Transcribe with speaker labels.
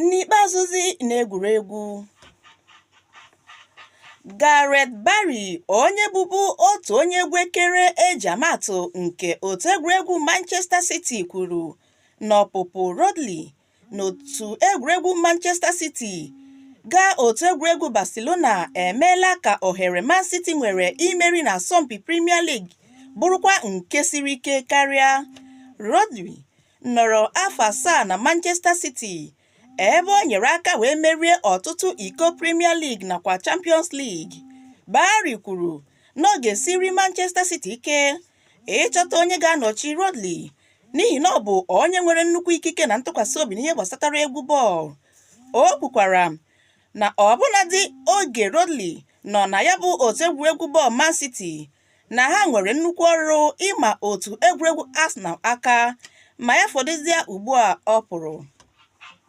Speaker 1: N'ikpeazụzi n'egwuregwu, Gareth Barry, onye bụbu otu onye egwu ekere eji amatụ nke otu egwuregwu Manchester City kwuru na ọpụpụ Rodri n'otu egwuregwu Manchester City gaa otu egwuregwu Barcelona emeela ka ohere Man City nwere imeri n'asọmpi Premier League bụrụkwa nke siri ike karịa. Rodri nọrọ afọ 7 na Manchester City ebe o nyere aka wee merie ọtụtụ iko Premier League nakwa Champions League. Barry kwuru na ọ ga-esiri Manchester City ike ịchọta onye ga-anọchi Rodri n'ihi na ọ bụ onye nwere nnukwu ikike na ntụkwasị obi n'ihe gbasatara egwu bọọlụ. O kwukwara na ọbụnadị oge Rodri nọ na ya bụ otu egwuregwu bọọlụ Man City na ha nwere nnukwu ọrụ ịma otu egwuregwu Arsenal aka ma ya fọdụzie ugbu a ọ pụrụ.